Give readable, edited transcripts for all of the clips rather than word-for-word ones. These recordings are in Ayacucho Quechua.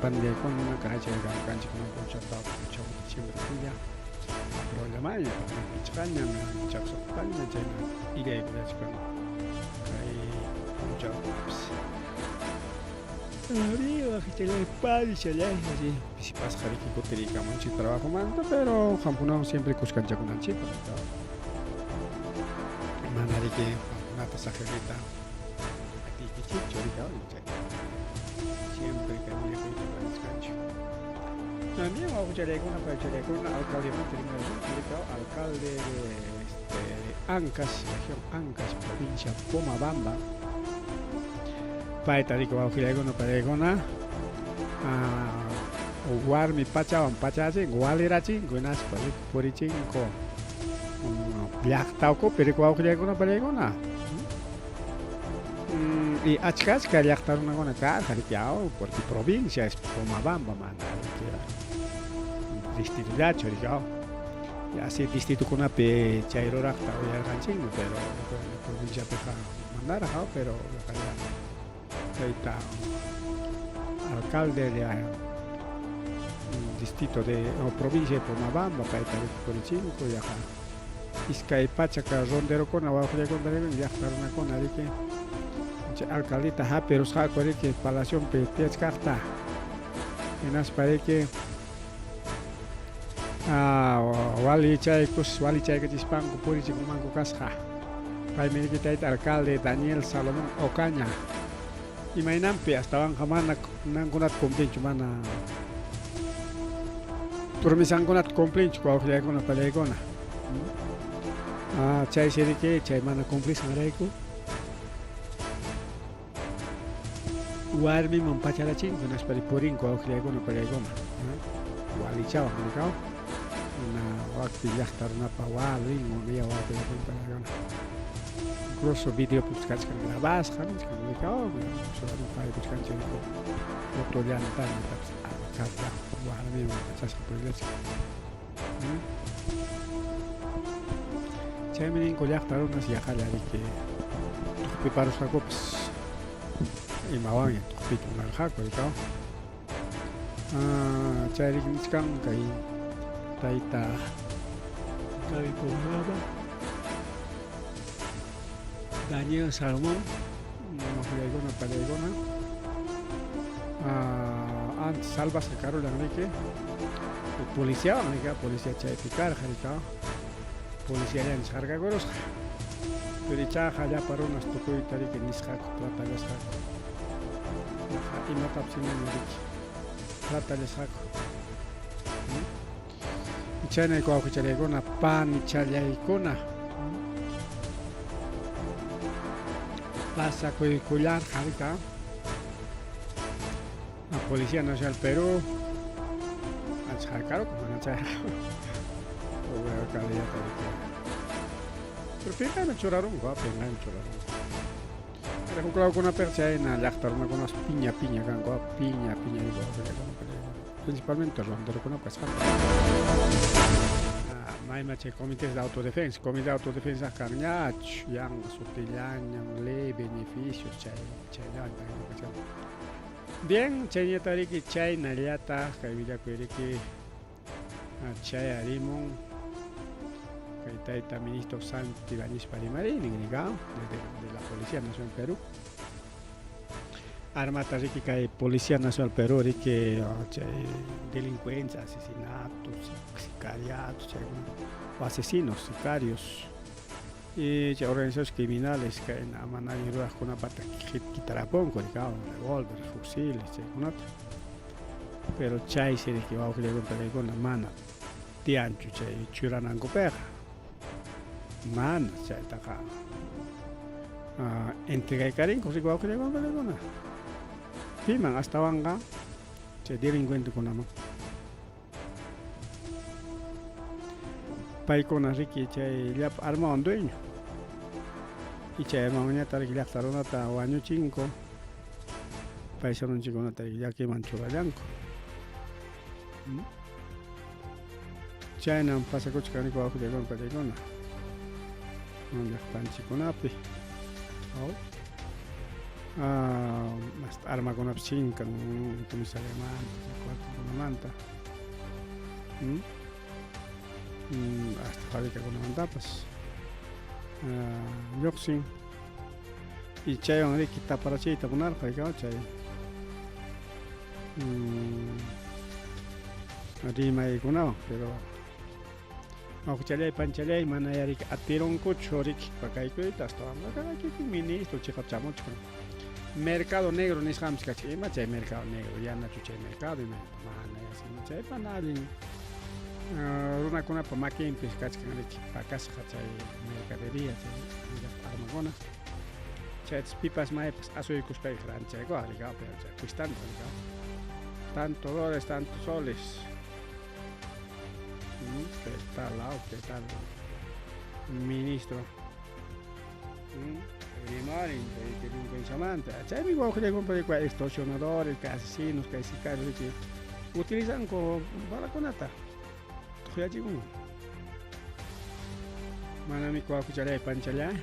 panillaykuna, kay kanchik punchaw 4 diciembre killa, programaña, pichqañam, chaqsaqpaña, chayna illaykullachkan kay punchawkunapis. Arriba, panichallay, así pisipasqa riki kutiriykamunchik trabajomanta, pero qamkunawan siempre kuskanchakunanchikpaq, mana riki qamkunata saqirita atiykichikchu riki, chay siempre kay willakuyta aparichkanchik. También wawqichallaykuna, paychallaykuna, alcaldemanta rimarisunchik, riki, alcalde de Ancash, región Ancash, provincia Pomabamba. Payta riki wawqillaykuna, payaykuna, warmi pachawan pachachinku, walirachinku, hinaspa riki purichinku llaqta ukupi riki wawqillaykuna, payaykuna. Y achka achka llaqta runakuna karqa riki, porque provincia es Pomabamba, mana riki distritollachu riki, y así distritokunapi chay ruraqta uyarqanchikmi, pero provinciapiqa manaraq, pero tayta alcalde de distrito de o provincia de Pomabamba payta riki purichinku yaqa 200 ronderokuna wawqillaykuna llaqta runakuna riki chay alcaldeta hapirusqaku riki palacionpi tiyachkaqta, hinaspa riki walichaykus walichaykachispanku purichikunmanku kasqa. Paymi riki tayta alcalde Daniel Salomón Ocaña, imaynanpi astawanqa mana nankunata cumplinchu, mana promesankunata cumplinchu wawqillaykuna, pallaykuna. Chaysi riki chay mana cumplisqanrayku warmiman pacharachinku, hinaspa purinku wawqillaykuna, pallaykuna, walichawan rikaw una wakpi llaqta runapa walinwan ya wawqillaykuna, pallaykuna. Incluso videopi kachkan grabasqa nichkan rikaw, paykuchkanchik foto llantana alcalde warmiman pachasqa purillachkan. Chaymi ninku llaqta runas yaqalla riki tuqpiparusqakupas imawanña tuqpiyta munarqaku rikaw. Chay riki nichkan kay tayta kay Pomabamba Daniel Salomón waqllaykuna, pallaykuna, antes salvasqa karullan riki policiawan riki, policía chaypi karqa riki, policiallan harkakurusqa, pero ichaqa llapa runas tukuyta riki nisqaku, tratallasqaku, imatapas hinaña riki tratallasqaku. Chaynayku wawqichallaykuna, panichallaykuna, pasakuykullarqa rika la Policía Nacional Perú ancha harkaruku, mana chayqa alcaldeyata riki, pero pinqayman churarunku, pinqayman churarunku. Pero huk lawkunapiqa chayna llaqta runakunas piña piña kanku, piña piña principalmente ronderokunap kasqanta. Mayma chay comités de autodefensa, comité de autodefensa kanñachu, yanqa sutillañam, ley, beneficios, chay chayllawan. Bien, chayñata riki chaynallataq kay willakuy riki chayarimun kay tayta ministro Santi Ibañezpa rimariynin rika desde de la Policía Nacional Perú. Armata riki kay Policía Nacional Perú riki chay delincuencia, asesinatos, sicariatos, chaykuna, o asesinos, sicarios y chay organizaciones criminales kay mana allin ruraqkunapata kitarapunku rika revólver, fusiles, chaykunata. Pero chaysi riki wawqillaykuna, panaykuna, mana tiyanchu chay churanankupiqa, mana chaytaqa entregaykarinku riki wawqillaykuna, panaykuna, piman astawanqa chay delincuentekunaman. Paykuna riki chay llapa armawan dueño y chay armawanñataq riki llaqta runata wañuchinku, paisanunchikkunata llakiman churallanku. Chaynam pasakuchkan riki wawqillaykuna, pachaykuna llaqtanchikkunapi. Hasta armakunapas chinkan comisariamanta, chay cuartelkunamanta, hasta fabricakunamantapas lluqsin. Y chaywan riki taparachiyta munarqa rikaw chay rimaykunawan, pero Wawqichalláy, panchalláy, manayá riki atirunkuchu riki pakaykuyta, astawanqa kikin ministro chiqap chamuchkan. Mercado negro nisqanpis kachkan. Ima chay mercado negro? Yanachu chay mercado? Ima manayá sino chay mana allin runakunapa makinpis kachkan riki pakasqa chay mercadería, chay armakuna. Chaytas pipas maypas asuykuspayqa ranchaykuwaq rikaw, pero chay cuestanta rikaw. Tanto dólares, tanto soles. ¿Qué tal, oh, qué tal, ministro? Rimarin, delincuenciamanta. Chaymi wawqillaykunpa extorsionadores, kay asesinos, kay sicarios riki utilizanku balakunata tuqyachikunku. Manami wawqichalláy, panchalláy.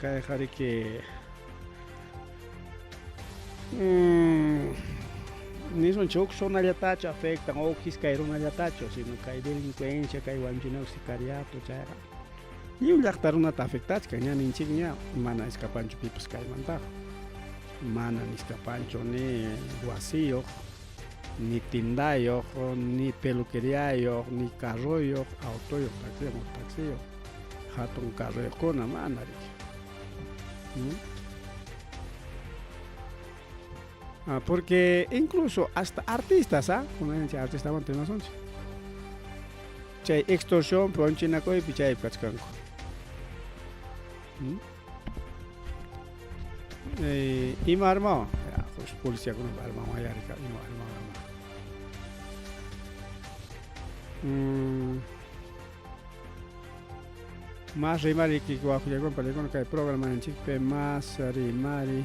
Kayqa riki nisunchik huk zonallatachu afectan o huk iskay runallatachu, sino kay delincuencia, kay wañuchinaku sicariato chayqa lliw llaqta runata afectachkan, ña ninchikña mana escapanchu pipas kaymantaqa, mana escapanchu ni wasiyuq, ni tindayuq, ni peluqueriayuq, ni carroyuq, autoyuq, taxiyuq, taxiyuq, hatun carroyuqkuna, mana riki. Porque incluso hasta artistas, ¿ah? Kunanchik artistamanta rimasunchik. Chay extorsión wañuchinakuypi chaypi kachkanku. Ima armawan? Policiakunapa armawan rika, ima armawan ama. Más rimari wawqillaykuna panikuna kay programanchikpi más rimari.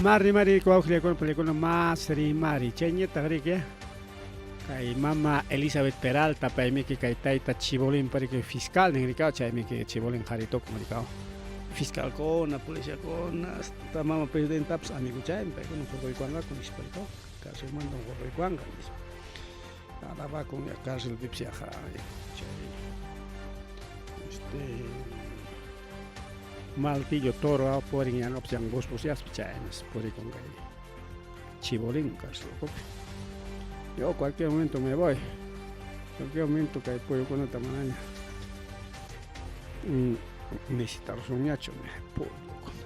Más rimari wawqillaykuna panikuna, más rimari chayñataq riki kay mama Elizabeth Peralta paymiki kay tayta Chibolín riki fiscal nin rikaw, chaymiki Chibolín qhari tukun rikaw. Fiscalkuna, policiakuna, hasta mama presidentapas amiguchaymi paykuna hurquykuwanqaku nispa rikaw, carcelmantan hurquykuwanqa nispa. Alabakun ya carcelpipas yaqa chay maltillo toro purin yanqapas yan busbusyaspa chaynas purikun kay Chibolín cárcel ukupi. Yo cualquier momento me voy, cualquier momento kay pollokunata manaña necesitarusunñachu pollokuna.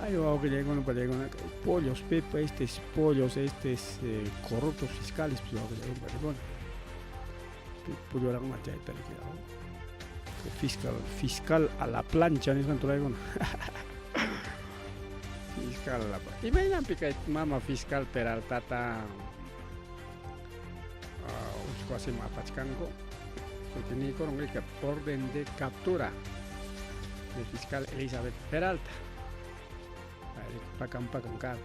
Ay, wawqillaykuna panikuna, kay pollos pipa, estes pollos, estes corruptos fiscales, pues wawqillaykuna panikuna. Polloranman chayta riki, fiscal, fiscal a la plancha nisqan turaykuna. Fiscal a la plancha. Imaynanpi kay mama fiscal Peraltata uchku wasiman apachkanku, porque niykurun riki orden de captura de fiscal Elizabeth Peralta. Pakan pakan kar.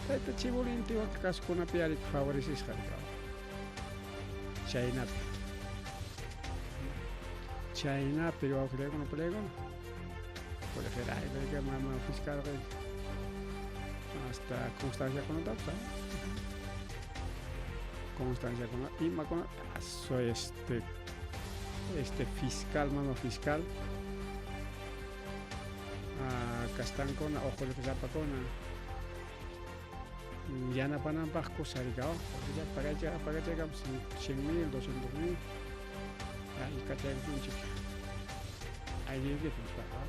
Tayta Chibolín tiwaka kasukunapi ari favorecisqa rikaw. Chaynapi. Chaynapi wawqillaykuna palaykuna. Por mama fiscal hasta constanciakunatapas, ¿ah? Constanciakuna, imakuna, soy este fiscal, mama fiscal. Kastankuna o qullqisapakuna. Yanapananpaq kusa rikaw pagachaykamu 100 mil, 200 mil y kachaykusunchik aylluykipi nispaqa.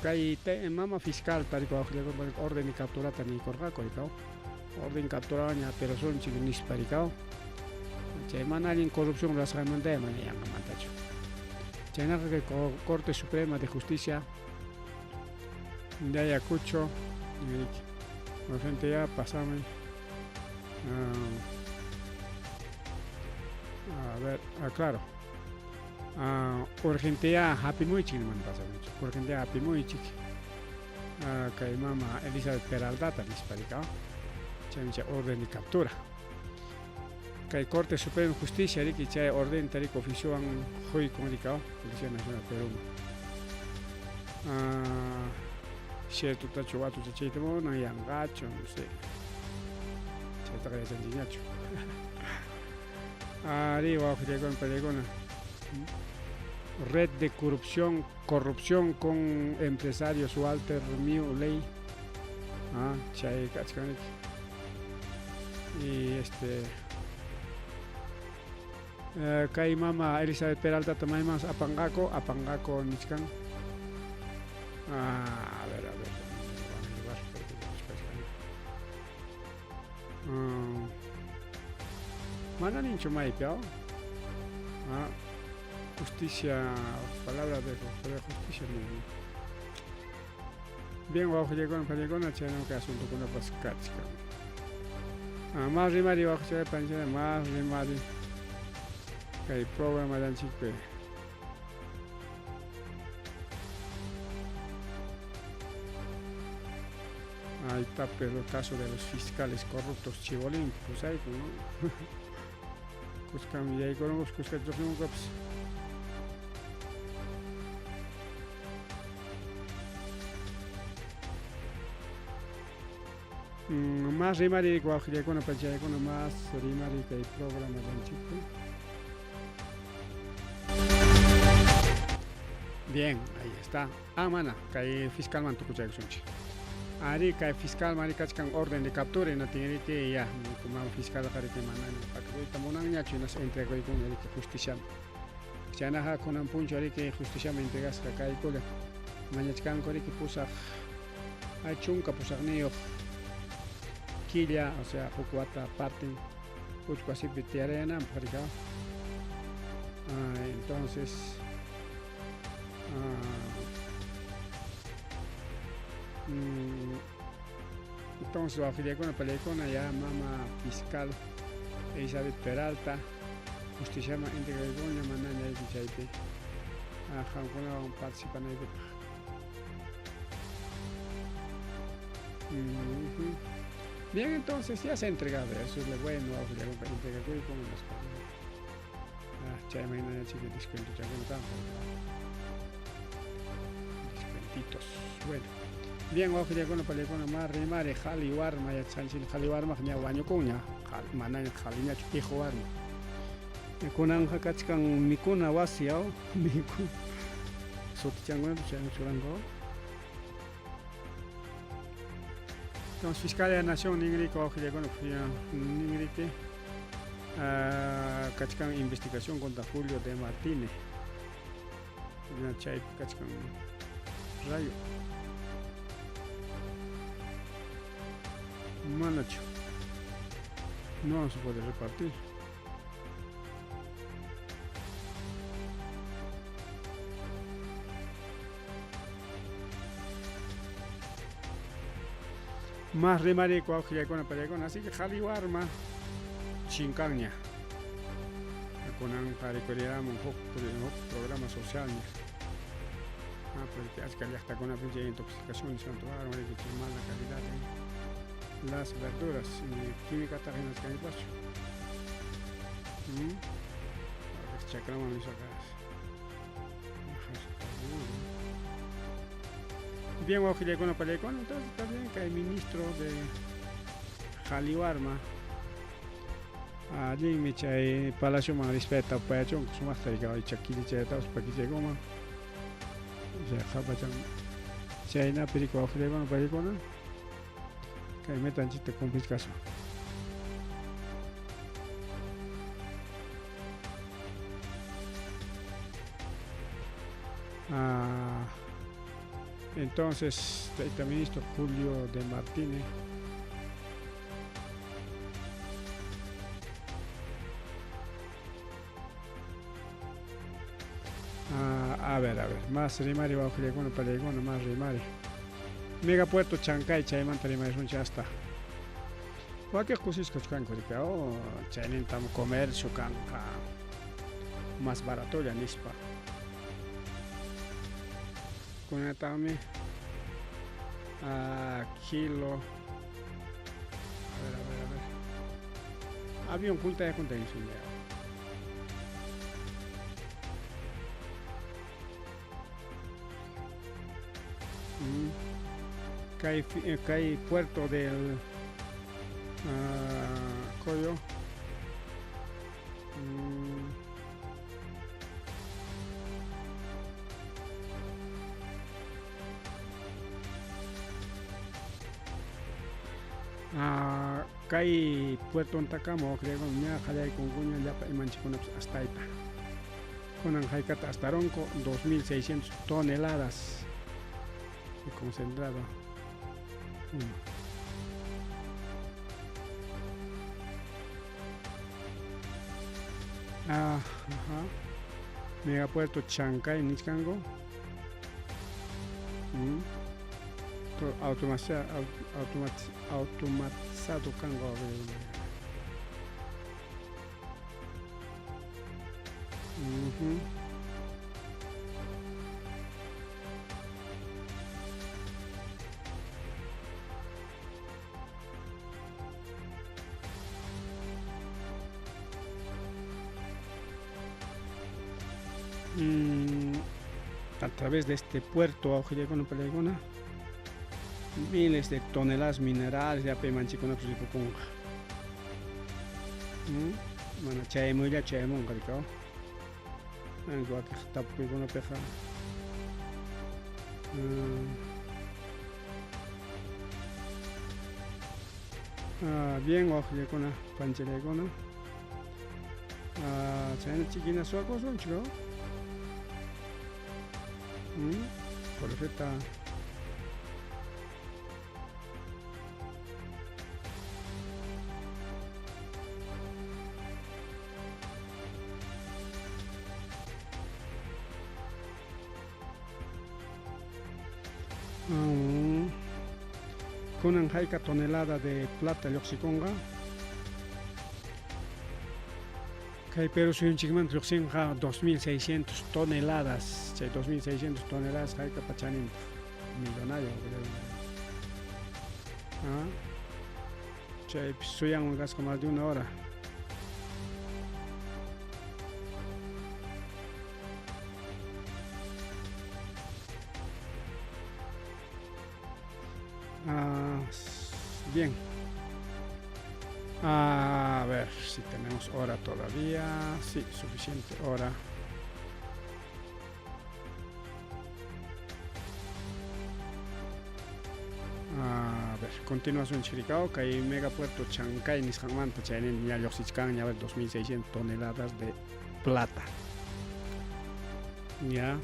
Kay mama fiscal tarikuq orden de capturata niykurqaku rikaw orden capturawan apirusunchik nispa rikaw chay mana allin corrupción rurasqanmanta mana yanqamantachu. Chaynaqa kay Corte Suprema de Justicia de Ayacucho, urgente ya pasame. A ver, claro. Urgente ya hapimuychik niman pasamuychik. Urgente ya hapimuychik. Kay mama Elizabeth Peraltata nispa rikaw. Chaymi chay orden de captura. Kay Corte Suprema de Justicia riki chay ordenta riki oficiowan quykun rikaw Policía Nacional Perúman. Ciertotachu watuchachayta munan yanqachu, no sé. Chaytaqa yachanchikñachu. Ari wawqillaykuna pallaykuna. Red de corrupción, corrupción con empresarios Walter Miu Ley. Chay kachkan riki. Y este kay mama Elizabeth Peraltata maymansi apanqaku, apanqaku nichkan. A ver, a ver, van a llevar, mana ninchu maypi, justicia, palabra de justicia. Bien, wawqillaykuna pallaykuna, chaynam kay asuntokunapas kachkan. Mas rimari wawqichay panichay, mas rimari kay programallanchikpi. Ahí está, pero el caso de los fiscales corruptos chibolín, pusayku, ¿no? Kuskam yaykurunkupas, kuska lluqsimunkupas. Más rimari wawqillaykuna pachaykuna, más rimari kay programallanchikpi. Bien, ahí está. Mana, kay fiscalman tukuchaykusunchik. Ari kay fiscal mari kachkan orden de captura hinaptin ya mama fiscalqa riki manaña pakakuyta munanñachu hinaspa entregaykunña riki justiciaman. Chaynaqa kunan punchaw riki justiciaman entregasqa kaykula. Mañachkanku riki pusaq 18 killa, o sea, huk wata parten uchku wasipi tiyarayananpaq rika. Entonces entonces wawqillaykuna pallaykuna ya mama fiscal Elizabeth Peralta justiciaman entregaykuña manaña riki chaypi qamkunawan participanaykupaq. Bien, entonces ya se ha entregado, eso es lo bueno, wawqillaykuna entregakuyku hinaspa chayman hinaña chiki descuentochakuna kanqa. Descuentitos. Bueno. Bien, wawqillaykuna pallaykuna, mas rimari qhali warma yachasqanchik qhali warmaqa ña wañukunña, manaña qhaliñachu hijo warma. Kunanqa kachkan mikuna wasi aw, mikuna sutichankunapas chayman churanku. Entonces, Fiscalía de la Nación ninriki wawqillaykuna ninriki kachkan investigación contra Julio de Martínez. Chaypi kachkan rayo. Manachu. No se puede repartir. Más rimari wawqillaykuna pallaykuna, así que qhali warma chinkanña. Kunanqa rikuriramun huk programa socialña. Porque achka llaqtakunapi chay intoxicación nisqantawan riki chay mala calidad de las verduras y químicataqa hinachkanipaschu. Chakraman nisqaqa. Bien, wawqillaykuna pallaykuna, entonces está bien que el ministro de Jaliwarma Allinmi chay palacioman rispayta tapupayachunku sumaqta riki icha killichaytapas pakichaykuman. Chayqa chaynapi riki wawqillaykuna paykuna kay metanchikta cumplichkasun. Ah, entonces, tayta ministro Julio de Martínez Ah, a ver, a ver, más rimari wawqillaykuna palaykuna, más rimari. Megapuerto Chancay chaymanta rimarisunchik hasta. Wakiq kusisqa kachkanku riki, oh, chaynintam comercio kanqa más baratolla nispa. Kunataqmi ah, kilo a ver, a ver, a ver. Avión junta junta insuña. Mm. Kay, kay puerto del Coyo. Mm. Ah, kay puerto ntakama creo ña qallaykunkuña llapa imanchikkunapas astayta. Kunan haykata astaronco 2600 toneladas de concentrado. Mm. Ah, ajá. Megapuerto Chancay, nichkanku. Mm. Automatizado kanqa. Uh -huh. A través de este puerto Aujillaykuna miles de toneladas minerales de apemanchikunapas ripukunqa. Mana chayamuylla chayamunqa rikaw. Wakiq tapukuykunapiqa bien wawqillaykuna panchillaykuna chayna chikina suwakusunchik Jorgeta. Kunan hayka tonelada de plata lluqsikunqa. Kay Perú suyunchikmanta lluqsinqa 2600 toneladas. Chay 2600 toneladas hayka pachanintaq millonario. Ah, chaypi suyanman kasqa más de una hora. Ah, bien. A ver si tenemos hora todavía. Sí, suficiente hora. A ver, continuación Chiricao, kay megapuerto Chancay nisqanmanta chaynin ña lluqsichkan ña 2600 toneladas de plata. Ya,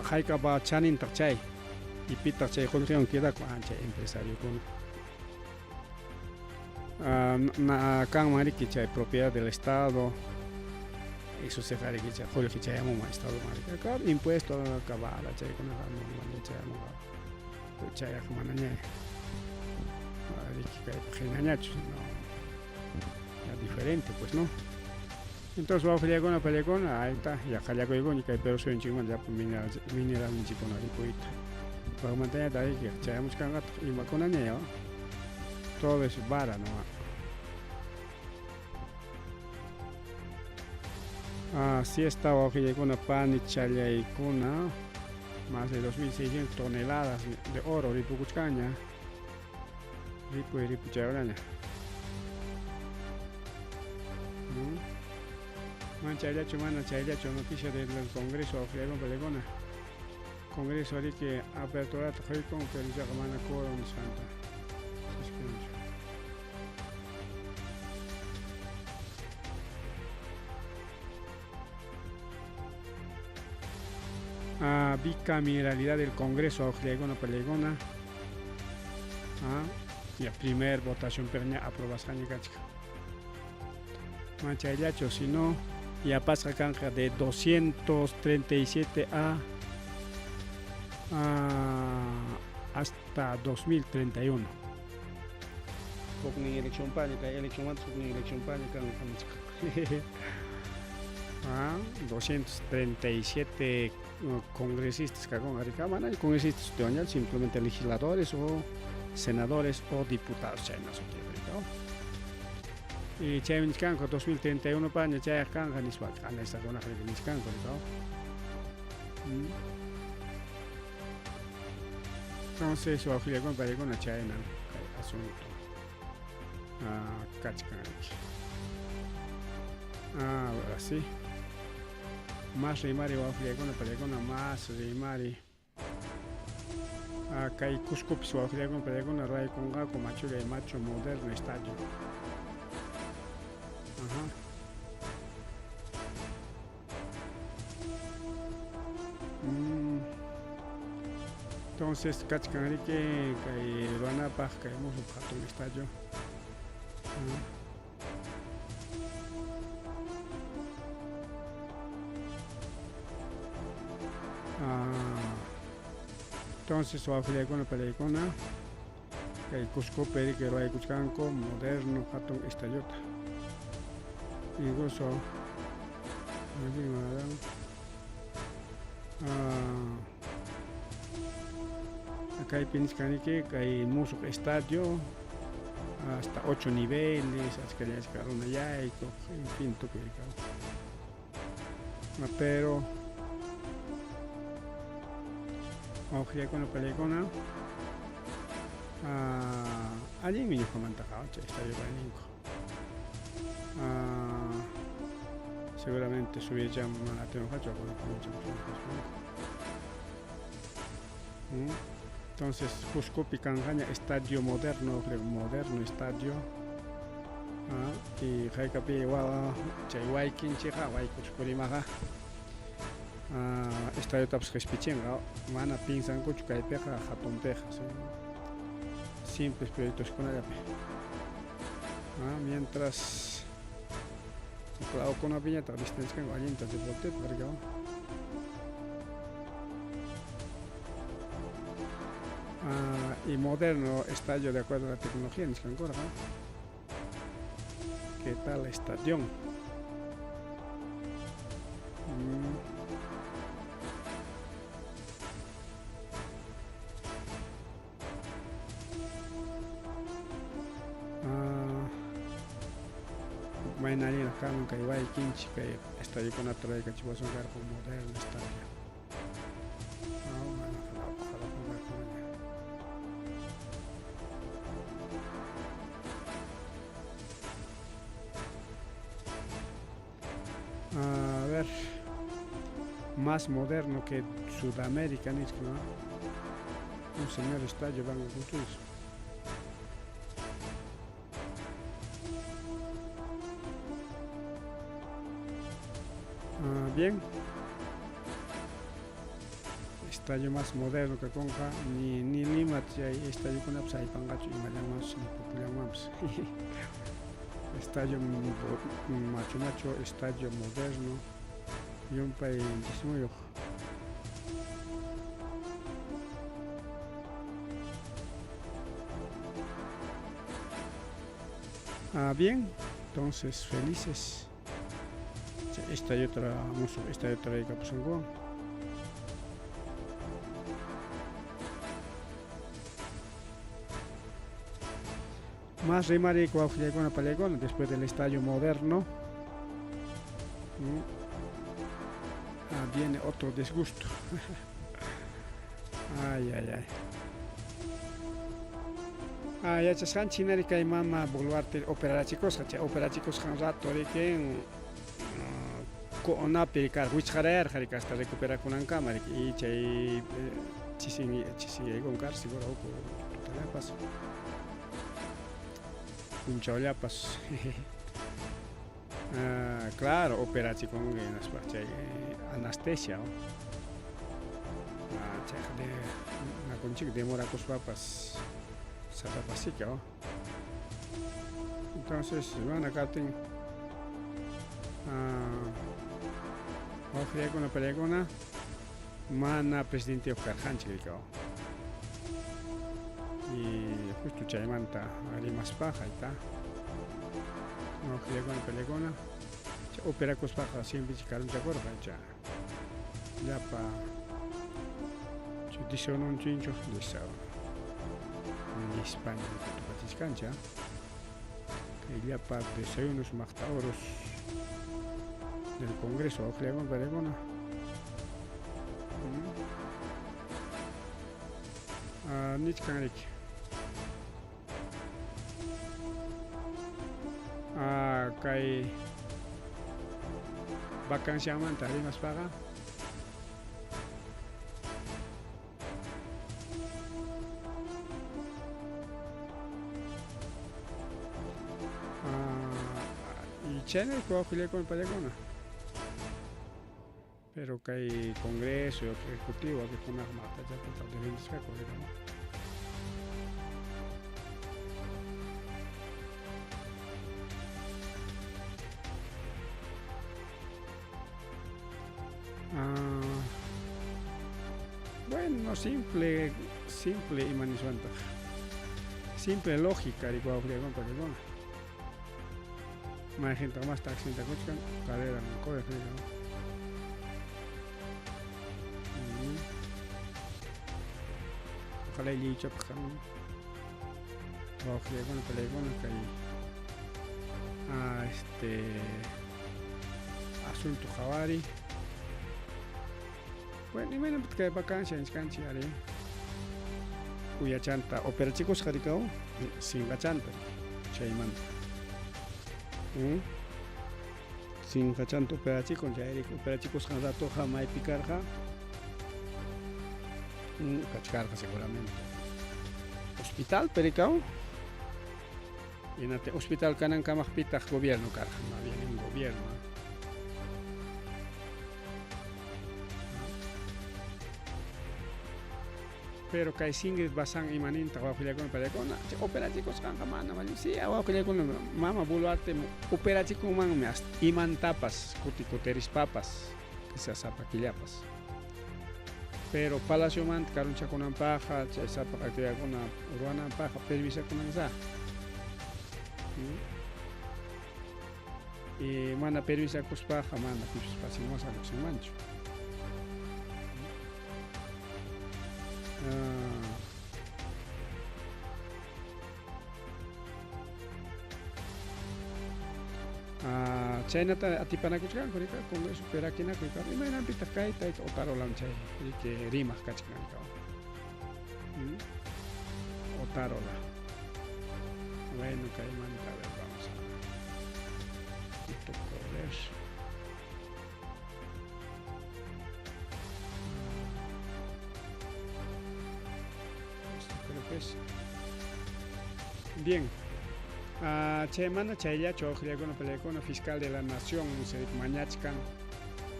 hayka va chanintaq chay y pitaq chay qullqiwan quedakun chay empresariokuna. Kanman riki chay propiedad del Estado, eso se riki chay qullqi chayamunman Estadoman riki. Claro, impuesto cabala chaykunaqa normal chayamunqa. Chayqa manaña riki kaypaq hinañachu, sino ya diferente pues, ¿no? Entonces wawqillaykuna pallaykuna ahí está, ya qallakuykuña kay Perú suyunchikmanta llapa mineralninchikkuna ripuyta. Wakmantañataq riki chayamuchkanqataq imakunaña ya, todo es vara, ¿no? Así está wawqillaykuna panichallaykuna, más de 2600 toneladas de oro ripukuchkanña. Ripuy ripuchayuraña. Mana chayllachu, mana chayllachu noticia del Congreso Auxiliaron Palegona. Congreso riki aperturata quykun, pero ichaqa mana quórum nisqanta. Ah, bicameralidad del Congreso Auxiliagona Palegona. Ah, ya primer votación perña aprobasqaña kachka. Mana chayllachu, sino yapasqa kanqa de 237 a hasta 2031. Huknin elección paña, kay elección manta huknin elección paña kanqa nichka. Ah, 237 congresistas kakunqa rika, mana congresistas sutiwanña, simplemente legisladores o senadores o diputados chayna sutiyuq rika. Y chaymi nichkanku 2031 paña chayaq kanqa nispa analistakunaqa nichkanku rika. Entonces, wawqillakuna paykuna chayna kay asunto kachkan riki. Ah, así. Más rimari wawqillakuna paykuna, más rimari. Kay Cuscopis wawqillakuna paykuna raykunqaku machullay machu moderno estadio. Ajá. Entonces, kachkan riki kay ruwanapaq kay musuq hatun estadio. Entonces, wawqillaykuna palaykuna kay Cuscopi riki ruwaykuchkanku moderno hatun estadiota. Incluso kaypi nichkaniki kay musuq estadio hasta 8 niveles, achkalla achka runa yaykuq, en fin, tukuy rikaw. Pero wawqillaykuna palaykuna allinmi ñuqamantaqa chay estadio ruwayninku. Seguramente subiyachá mana atinqachu Entonces, Cuscopi kanqaña estadio moderno, creo, moderno estadio. Y haykapi chay waykinchikqa waykuchkurimaqa estadiotapas qispichinqa, mana pinsankuchu kaypiqa hatunpiqa, simples proyectoskunallapi. Mientras lawkunapiñataq distancianku allinta deportepaq rikaw. Y moderno estadio de acuerdo a la tecnología nichkankurqa. ¿Qué tal estadio? Mayna allinraq kanman kay waykinchik kay estadiokunata ruraykachiwasun karqa moderno estadio. A ver, más moderno que Sudamérica, ¿no? Un señor estadio van a construir. Bien, estadio más moderno que conja, ni Lima, chay estadio kunapas aypanqachu imallanwanpas ni pupullanwanpas. Estadio machu machu, estadio moderno, llumpay chismuyuq. Bien, entonces felices. Esta y otra, esta y otra raykapusunkuwan. Más rimari wawqillaykuna palaykuna después del estadio moderno. Viene otro disgusto. Ay, ay, ay. Ah, yachasqanchik hinari kay mama Boluarte operarachikusqa, chay operachikusqan rato riki co'onapi karqa, wichqarayarqa riki hasta recuperakunankama riki y chay chisin chisiyaykun karqa seguro huk tutallapas punchawllapas. Ah, claro, operachikunki hinaspa chay anestesia. Ah, chayqa de nakunchik demorakuspapas sasapasika. Entonces, mana kaptin ah, wawqillakuna pariakuna mana presidenteyuq karqanchik rikaw. Y justo chaymanta rimaspaqa ayta wawqillakuna pariakuna chay operakuspaqa siempre karunchakurqa icha llapa chay disaununchikchu disaun nispaña tupachichkanchik kay llapa desayunos maqta oros del Congreso wawqillakuna pariakuna. Ah, nichkan riki. Ah, kay vacanciamanta rimaspaqa ah, y chayna wawqillakuna pariakuna. Pero kay Congreso y otro Ejecutivo wakinkunaqa maqtachata defendisqaku rika. Ah, bueno, simple, simple ima niswantaq. Simple lógica riki wawqillakuna pariakuna. Mayqintaq masta accidentakuchkan carrera corre rika. Ojalá lliwchapaq kan wawqillakuna pariakuna kay ah, este asunto qhawariy. Bueno, imaynanpitaq kay vacancia nichkanchik ari uyachanta operachikusqa rikaw sinqachanta chaymanta. Sinqachanta operachikun chay operachikusqan ratoqa maypi karqa kachkarqa seguramente hospital perikaw hinate hospital kanankamaqpitaq gobierno karqa, no había ningún gobierno. Pero kay Singrid Bazán imanintaq wawqillakuna pariakuna chay operachikusqanqa mana allin sí wawqillakuna mama Boluarte operachikunmanmi hasta imantapas kuti kutirispapas quizás sapa killapas. Pero palaciomanta karunchakunanpaqqa chay sapaq actividadkuna ruwananpaqqa permisakunansa. Y mana permisakuspaqa mana pipas wasinmanta lluqsinmanchu. Ah, chaynata atipanakuchkanku rika Congreso rakinakuy imaynanpitaq kay tayta Otárola chay riki rimaq kachkan rika. Otárola. Bueno, kaymanta a ver, vamos a correr. Esto creo que es. Bien. Ah, chay mana chayllachu wawqillakuna pariakuna fiscal de la nación se mañachkan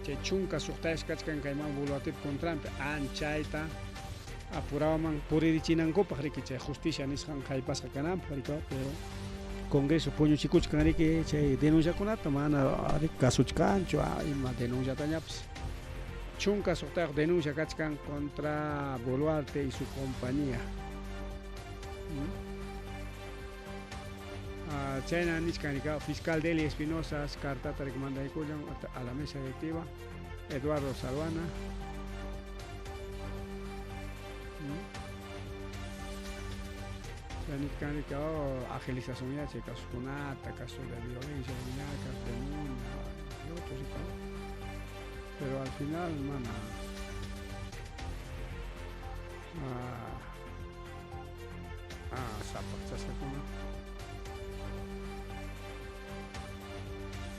chay chunka suqtayuq kachkan kay mama Boluartepa contranpi anchayta apurawaman puririchinankupaq riki chay justicia nisqan haypasqa kananpaq riki pero Congreso puñuchikuchkan riki chay denunciakunata mana riki kasuchkanchu ima denunciatañapas chunka suqtayuq denuncia kachkan contra Boluarte y su compañía. Ah, chayna nichkan rika fiscal Deli Espinosa cartata mandaykullan a la mesa directiva Eduardo Salhuana. Chay nichkan rika agilización ya chay casos kunata, casos de violencia familiar, casos de muna y otros rika. Pero al final mana ah, Sapaqchasqakuna.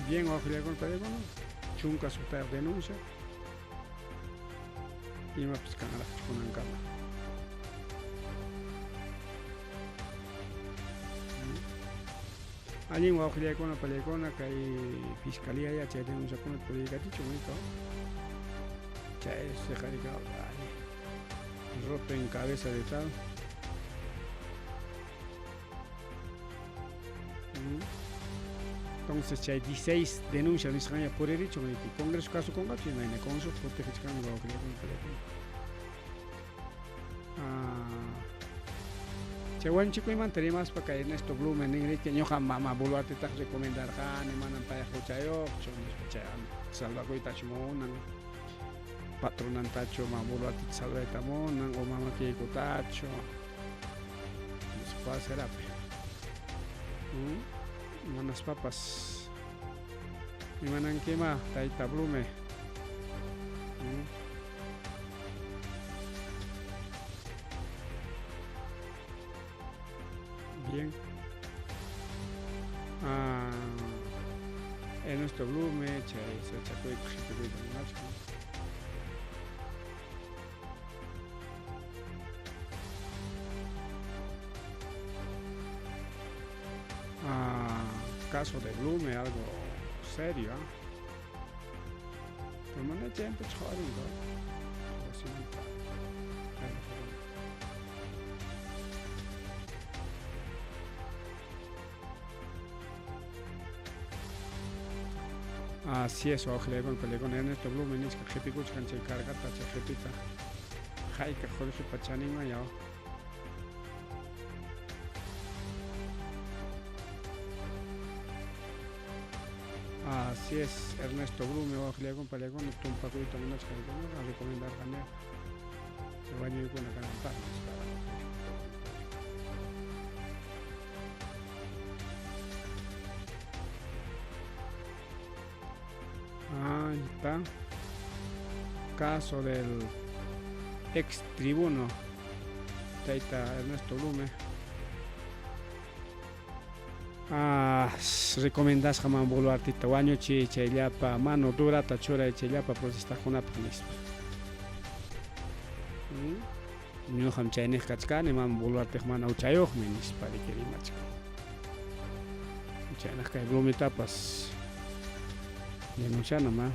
Bien, wawqillakuna paykuna, 16 denuncia. Imapas kanraqchu kunankama. Allin wawqillaykuna pallaykuna kay fiscalía ya chay denunciakuna puriykatichun ikaw. Chay siqarikaw roto en cabeza de tal. Entonces chay 16 denuncias nisqaña puririchun riki Congreso kasukunqachu imayna Congreso protegichkanmi wawqillaykuna pallaykuna. Chay wañuchikuymanta rimaspa kay Ernesto Blume nin riki ñuqa mama Boluartetaq recomendarqani manam payqa huchayuqchu nispa chay salvakuytachu munan patronantachu mama Boluarteta salvayta munan o mama Keikutachu no se puede hacer ape. Manaspapas imanankima tayta Blume. Bien. Ernesto Blume, chay sachakuyta qhipikuyta munachkan. Caso de Blume, algo serio, ¿eh? Pero mana chaypi chhawarinqa. Wasimanta. Así es, wawqillaykuna pallaykuna Ernesto Blume nisqa qhipikuchkan chay cargata chay qhipita hayka qullqipa chaninman yaw. Así es, Ernesto Blume, wawqillaykuna pallaykuna tumpakuyta munachkan recomendarqani chay wañuykuna kananpaq nispa. Ahí está. Caso del ex tribuno Taita Ernesto Blume. Recomendasqa man Boluartita wañuchiy chayllapa mano durata churay chayllapa protestaqkunapaq nispa. Ñuqam chayniq kachkani mama Boluarteq mana huchayuqmi nispa riki rimachkan. Chaynaq kay Blumetapas denunciana ma.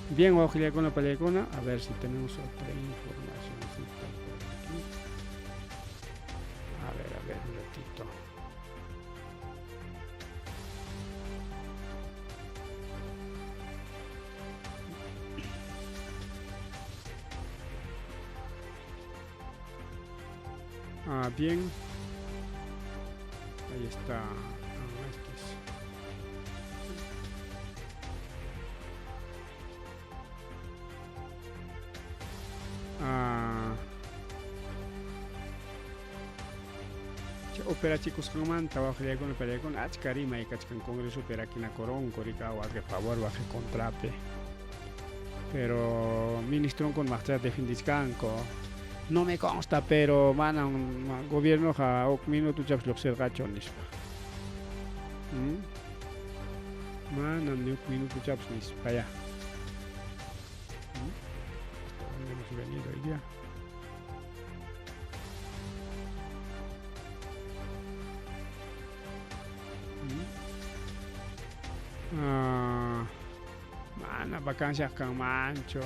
Bien, wawqillaykuna pallaykuna, a ver si tenemos otra informacióncita por aquí. A ver, un ratito. Bien. Ahí está. Este es. Operachikusqanmanta wawqillaykuna pallaykuna achka rimay kachkan Congresopi rakinakuranku rika waqi favor waqi contrapi. Pero ministronkuna maqchata defendichkanku. No me consta, pero manam gobiernoqa huk minutochapas lluqsirqachu nispa. Manam ni huk minutochapas nispa ya. Hasta dónde hemos venido hoy día. Mana vacancia kanmanchu.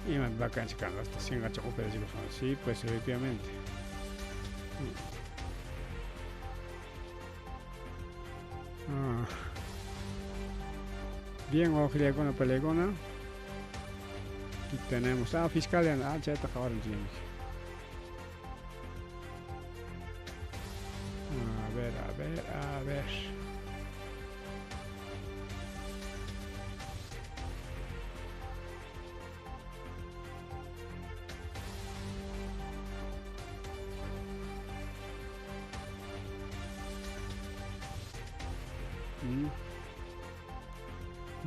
Ima vacancia kan hasta sinqacha operachikusqan. Sí, pues efectivamente. Bien, wawqillaykuna pallaykuna. Aquí tenemos fiscal chayta qhawarinchik. A ver, a ver, a ver.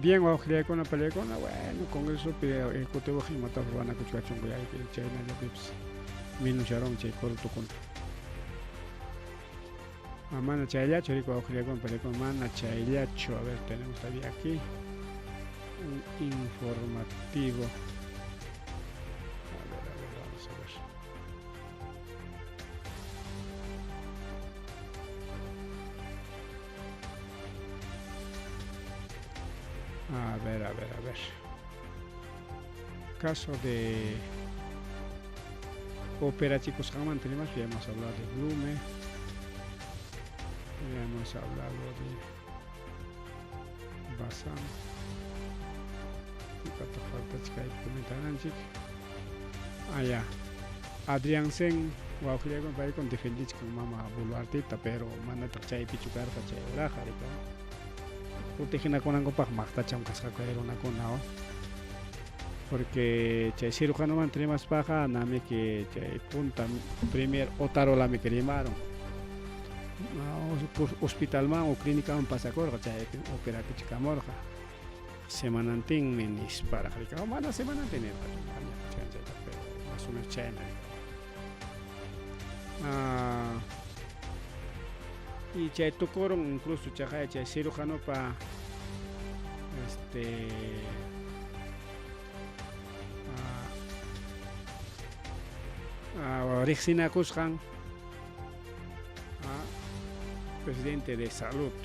Bien, wawqillaykuna, paliykuna, bueno, Congresopi Ejecutivoqa imatapas ruwanakuchkachunku chaynallapipas minucharun chay corruptokuna. Ah, mana chayllachu, riku wawqillaykuna, paliykuna, mana chayllachu. A ver, tenemos todavía aquí un informativo. A ver, vamos a ver. A ver, a ver, a ver. Caso de operachikusqanmanta rimaspa, ya hemos hablado de Blume, ya hemos hablado de Bazán. Ipataq faltachik kaypi comentananchik. Ah, ya. Adrianzen wawqillaykuna paykuna defendichkan mama Boluarteta, pero manataq chaypichu karqa chay uraqa rika. Proteginakunankupaq maqtacham kasqaku kay runakuna, porque chay cirujanomanta rimaspaqa namiki chay punta primer otarolami rimaron. Hospitalman o clínicaman pasakurqa chaypi operakichikamurqa. Semanantinmi nisparaq rika, mana semanantin nirqachu, chayta, pero más o menos chayna rika. Ah, y chay tukurun incluso chaqay chay cirujanopa este riqsinakusqan presidente de salud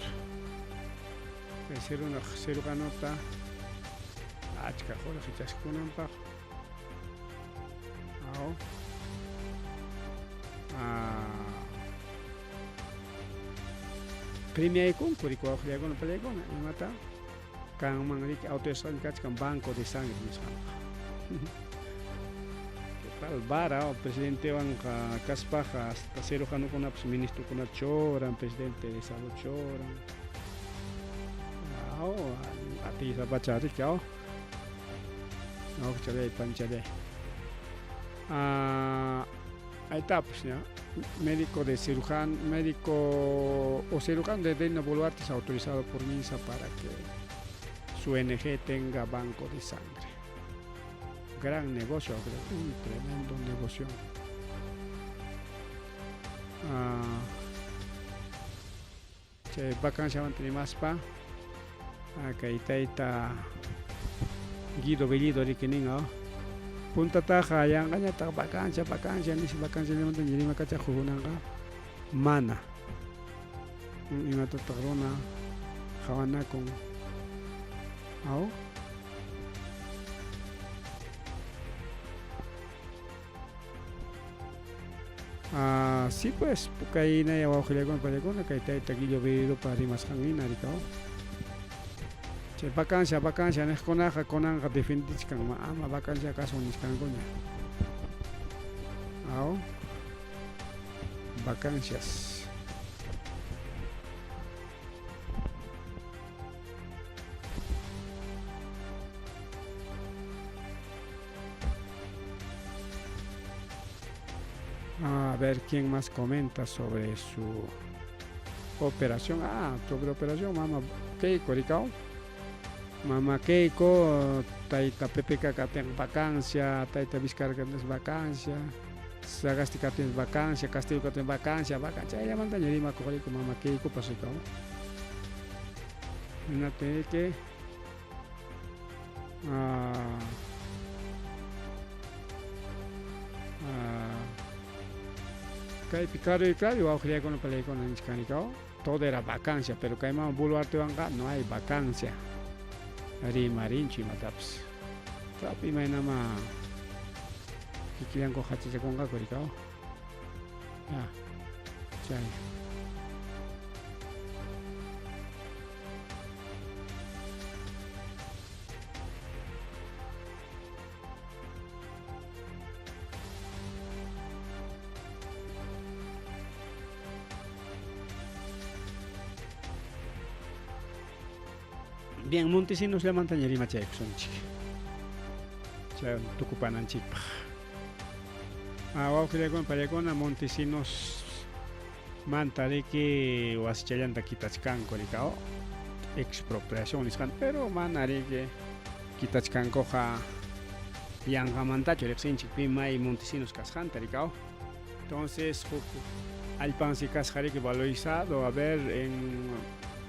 chay cirujanota achka qullqi chaskikunanpaq aw premiaykunku riki wawqillaykuna paliykuna imata kanman riki autorizasqaña kachkan banco de sangre nisqanpaq. ¿Qué tal vara presidentewanqa kaspaqa hasta cirujanukunapas ministrokunata churan, presidente de salud churan. Aw atiysapacha riki aw. Awqichalay panchalay. Ahí está, pues, ¿no? Médico de cirujano, médico o cirujano de Dina Boluarte es autorizado por MINSA para que su ONG tenga banco de sangre. Gran negocio, un tremendo negocio. Chay vacanciamanta rimaspa kay tayta Guido Bellido riki nin puntataqa yanqañataq vacancia, vacancia nispa vacanciallamanta rimakachaq kunanqa mana imatataq runa qhawanakun aw. Ah, sí pues, kaynaya wawqillaykuna pariykuna kay tayta Guillo Bellidopa rimasqan hina rikaw. Chay vacancia, vacancia niqkunaqa kunanqa defendichkan ama vacancia kasun nichkankuña. Aw. Vacancias. A ver quién más comenta sobre su operación. Ah, sobre operación, mama Keiko, rikaw. Mama Keiko, tayta PPK katin vacancia, tayta Vizcarra katin vacancia, Sagasti katin vacancia, Castillo katin vacancia, vacancia. Chayllamantaña rimakuq riki mama Keikopas rikaw. Hinaptinriki kaypi claro y claro wawqillaykuna palaykuna nichkan rikaw, todo era vacancia, pero kay mama Boluartewanqa no hay vacancia. Rimarinchu imatapas. Trapi imaynama kikillanku hachachakunqaku rikaw. Ya, chay. Bien, Montesinos llamantaña rimachaykusunchik. Chay tukupananchikpaq. Wawqillaykuna pariykuna Montesinos manta riki wasichallanta kitachkanku rikaw. Expropiación nisqan, pero mana riki kitachkankuqa yanqamantachu riqsinchik pi may Montesinos kasqanta rikaw. Entonces huk allpansi kasqa riki valorizado, a ver en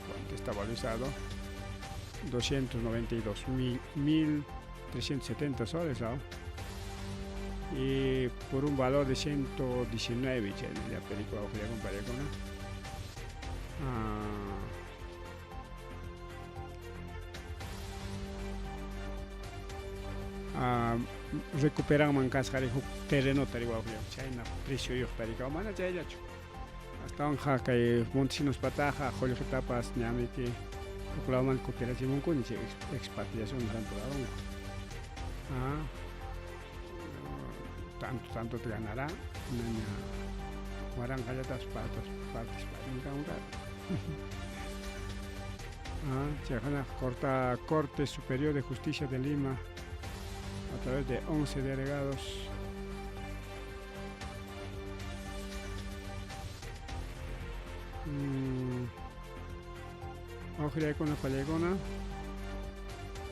cuánto está valorizado, 292.370 soles, ¿no? Y por un valor de 119, chaynallapi rikuwaqllakun payakuna. Ah, recuperanman kasqa huk terrenota riwawqllam chayna precioyuqta rikaw mana chayllachu astawanqa kay Montesinos pataqa qullqitapas ñamiki huk lawman kutirachimunkuña chay expatriación nisqanta ruwarunku. Ah, tanto tantota ganará naña waranqallatas partes partes partes. Ah, chayhina corta Corte Superior de Justicia de Lima a través de 11 delegados. Ojriakuna pallaykuna.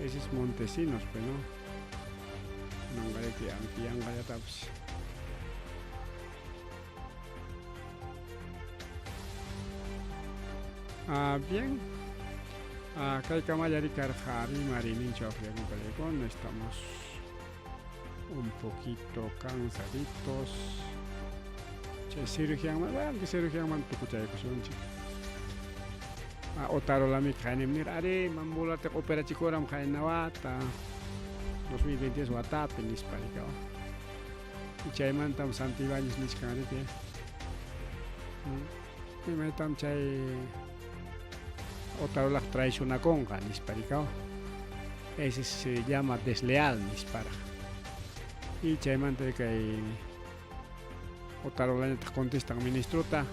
Ese es Montesinos, pues, ¿no? Nangariki yanqallatapas. Ah, bien. Ah, kay kamalla rikarqa rimariyninchik ojriakuna pallaykuna. Estamos un poquito cansaditos. Chay cirugíaman, bueno, cirugíaman tukuchaykusunchik. Ah, Otarolamik qaynim nira, ari mambulate operachikuram qayna wata 2022 watapi nispa rikaw. Y chaymantam Santibáñez nichkan riki. Imaytam chay Otarolaq traicionakunqa nispa rikaw. Ese se llama desleal nisparaq. Y chaymanta kay Otarolañataq contestan ministrota,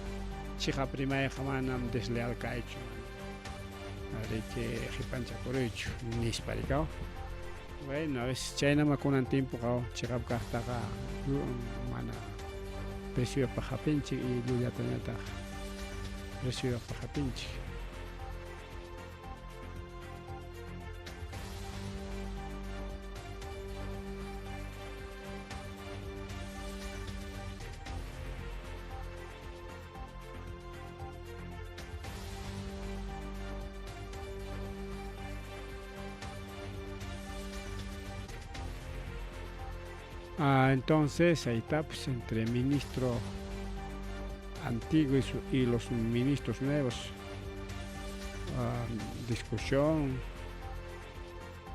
chiqap rimayqa manam desleal kaychu. Riki qipanchakuruychu nispa rikaw. Bueno, a veces chaynama kunan tiempoqa chiqap kaqtaqa mana precioyuqpaq hapinchik y llullatañataq precioyuqpaq hapinchik. Ah, entonces ahí está, pues entre ministro antiguo y los ministros nuevos, ah, discusión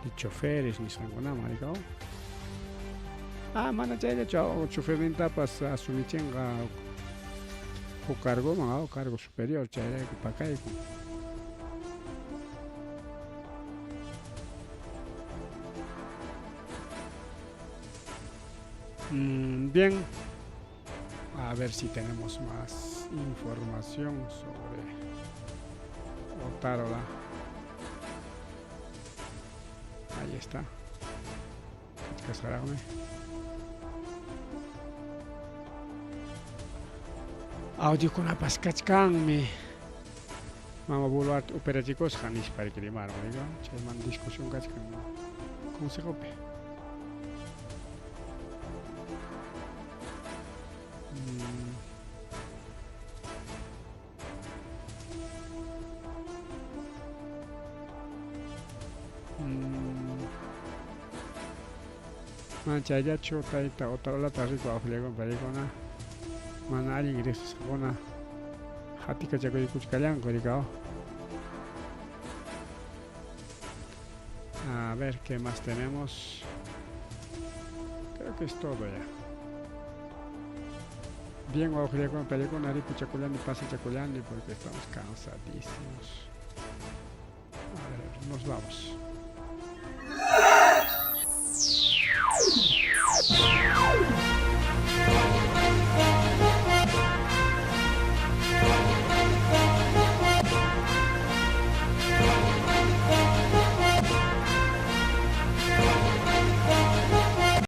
de choferes nisqankunaman rikaw. Ah, mana chayllachu chofernintapas asumichinqa huk cargoman, cargo superior, chayrayku pakaykun. Bien, a ver si tenemos más información sobre Otárola. Ahí está. Audiokunapas kachkanmi. Mama Boluarte operachikusqa nispa riki rimaron, chayman discusión kachkan consejopi. Mana chayllachu tayta Otarolata riku awqillakuna paykuna mana allin riqsisqakuna hatikachakuykuchkallanku rikaw. A ver qué más tenemos. Creo que es todo ya. Bien, awqillakuna paykuna ripuchakullani pasachakullani porque estamos cansadísimos. A ver, nos vamos.